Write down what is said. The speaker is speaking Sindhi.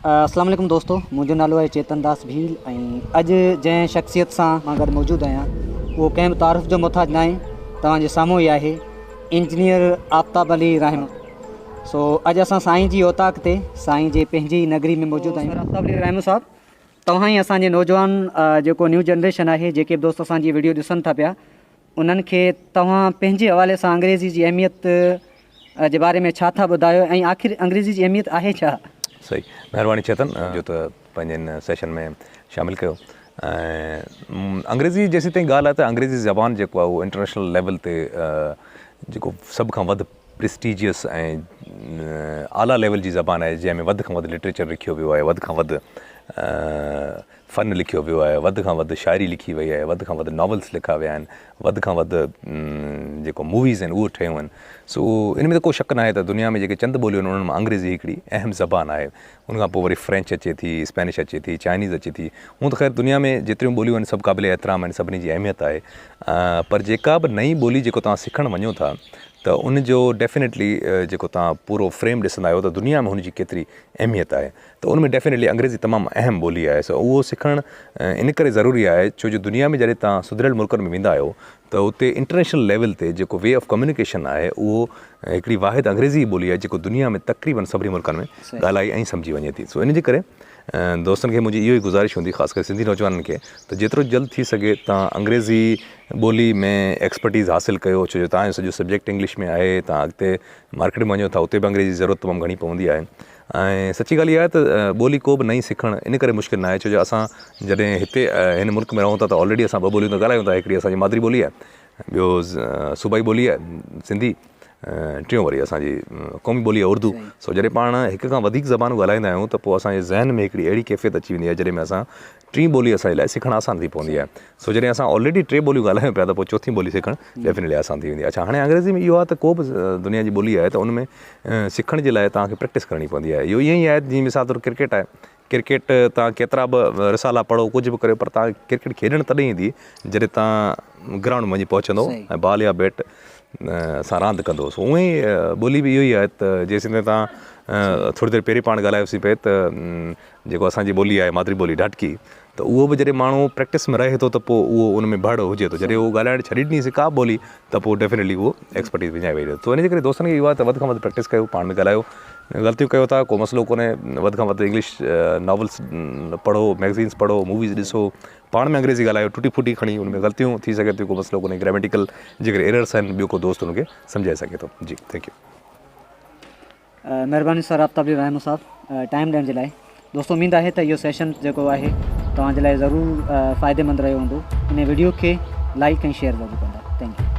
اسلام عليڪم دوستو منهنجو نالو آهي چيتن داس ڀيل ۽ اڄ جنهن شخصيت سان مان گڏ موجود آهيان اهو ڪنهن به تعارف جو محتاج ناهي توهان جي سامهون ئي آهي انجنيئر آفتاب علي راهمو سو اڄ اسان سائين جي اوطاق تي سائين جي پنهنجي ئي نگري ۾ موجود آهيون آفتاب علي راهمو صاحب توهان ئي اسان جي نوجوان جيڪو نيو جنريشن آهي جيڪي به دوست اسان جي ويڊيو ڏسن ٿا پيا انهن کي توهان پنهنجي حوالي سان انگريزي جي اهميت جي باري ۾ ڇا ٿا ٻڌايو ۽ آخر انگريزي جي اهميت آهي ڇا؟ صحيح مهرباني چيتن جو تو پنهنجي هن سيشن ۾ شامل ڪيو ۽ انگريزي جيسين تائين ڳالهه آهي ته انگريزي زبان جيڪو آهي اهو انٽرنيشنل ليول تي جيڪو سڀ کان وڌ پرسٽيجيس ۽ اعليٰ ليول جي زبان آهي جنهن ۾ وڌ کان وڌ لٽريچر لکيو ويو آهي وڌ کان وڌ فن لکيو ويو آهي، وڌ کان وڌ شاعري لکي وئي آهي، وڌ کان وڌ ناولس لکيا ويا آهن، وڌ کان وڌ جيڪو موويز آهن اهي ٺهيون آهن سو ان ۾ ته ڪو شڪ ناهي ته دنيا ۾ جيڪي چند ٻوليون آهن انهن مان انگريزي هڪڙي اهم زبان آهي ان کان پوء وري فرينچ اچي ٿي، اسپينش اچي ٿي، چائنيز اچي ٿي هونء ته خير دنيا ۾ جيتريون ٻوليون آهن سڀ قابل احترام آهن سڀني جي اهميت آهي پر جيڪا به نئين ٻولي جيڪو توهان سکڻ وڃو ٿا ته ان جو ڊيفينيٽلي جيڪو توهان پورو فريم ڏسندا آهيو ته دنيا ۾ هن جي ڪيتري اهميت آهي ته ان ۾ ڊيفينيٽلي انگريزي تمام اهم ٻولي آهي سو اهو سکڻ ان ڪري ضروري آهي ڇو جو دنيا ۾ جڏهن توهان سڌريل ملڪن ۾ ويندا آهيو ته اتي انٽرنيشنل ليول تي جيڪو وي آف ڪميونيڪيشن آهي اهو هڪڙي واحد انگريزي ئي ٻولي آهي جيڪو دنيا ۾ تقريبن سڀني ملڪن ۾ ڳالهائي ۽ سمجهي وڃي ٿي سو ان جي ڪري دوستن کي منهنجي اهو ئي گذارش هوندي خاص ڪري سنڌي نوجوانن کي ته جيترو جلد ٿي سگهي توهان انگريزي ٻولي ۾ ايڪسپرٽيز حاصل ڪيو ڇو جو توهان جو سڄو سبجيڪٽ انگلش ۾ آهي توهان اڳتي مارڪيٽ ۾ وڃو ٿا اتي به انگريزي جي ضرورت تمام گهڻي پوندي آهي ۽ سچي ڳالهه اها آهي ته ٻولي ڪو به نئين سکڻ ان ڪري مشڪل ناهي ڇو جو اسان جڏهن هتي هن ملڪ ۾ رهون ٿا ته آلريڊي اسان ٻه ٻوليون ته ڳالهايون ٿا هڪڙي اسان جي مادري ٻولي آهي ٻيو صوبائي ٻولي آهي سنڌي ٽيون وري اسان جي قومي ٻولي آهي اردو سو جڏهن پاڻ هڪ کان وڌيڪ زبانون ڳالهائيندا آهيون ته پوء اسان جي ذهن ۾ هڪڙي اهڙي ڪيفيت اچي ويندي آهي جڏهن ۾ اسان ٽين ٻولي اسان جي لاء سکڻ آسان ٿي پوندي آهي سو جڏهن اسان آلريڊي ٽي ٻوليون ڳالهايون پيا ته پوء چوٿين ٻولي سکڻ ڊيفينيٽلي آسان ٿي ويندي آهي اڇا هاڻي انگريزي ۾ اهو آهي ته ڪو به دنيا جي ٻولي آهي ته ان ۾ سکڻ جي لاء توهان کي پريڪٽس ڪرڻي پوندي آهي اهو ائين ئي آهي جيئن مثال طور ڪرڪيٽ آهي ڪرڪيٽ توهان ڪيترا به رسالا پڙهو ڪجهه به ڪريو پر توهان کي ڪرڪيٽ کيڏڻ تڏهن ايندي جڏهن توهان گرائونڊ ۾ وڃي پهچندو ۽ بال يا بيٽ سان راند ڪندو سو اونئن ئي ٻولي به اهو ئي آهي ته جيسين تائين توهان ٿوري دير پهرين پاڻ ڳالهايوسين پئي ته جيڪو اسان جي ٻولي آهي مادري ٻولي ڍاٽڪي ته اهو به جڏهن ماڻهو پريڪٽس ۾ رهي ٿو ته پوء اهو ان ۾ ڀڙ هجي ٿو جڏهن اهو ڳالهائڻ ڇڏي ڏنيسين ڪا به ٻولي ته پوء ڊيفينيٽلي اهو ايڪسپرٽيز وڃائي ويهي رهي ٿو ان جي ڪري دوستن کي اهو آهي ته وڌ کان وڌ پريڪٽس ڪيو پاڻ ۾ ڳالهايو غلطيون ڪيو ٿا ڪو مسئلو ڪونهي وڌ کان وڌ انگلش ناولس پڙهو ميگزينس پڙهو موويز ڏسو پاڻ ۾ انگريزي ڳالهايو ٽٽي ڦٽي کڻي ان ۾ غلطيون ٿي سگهي ٿيون ڪو مسئلو ڪونهي گراميٽيڪل جيڪڏهن ايررس آهن ٻيو ڪو دوست ان کي سمجهائي سگهي ٿو جي thank you. مھرباني سر آفتاب علي رحمون صاحب ٽائيم ڏيڻ جي لاء دوستو اميد آهي ته اهو سيشن جيڪو آهي توهان جي لاء ضرور فائديمند رهيو هوندو ان ويڊيو کي لائڪ ۽ شيئر ضرور ڪندا thank you.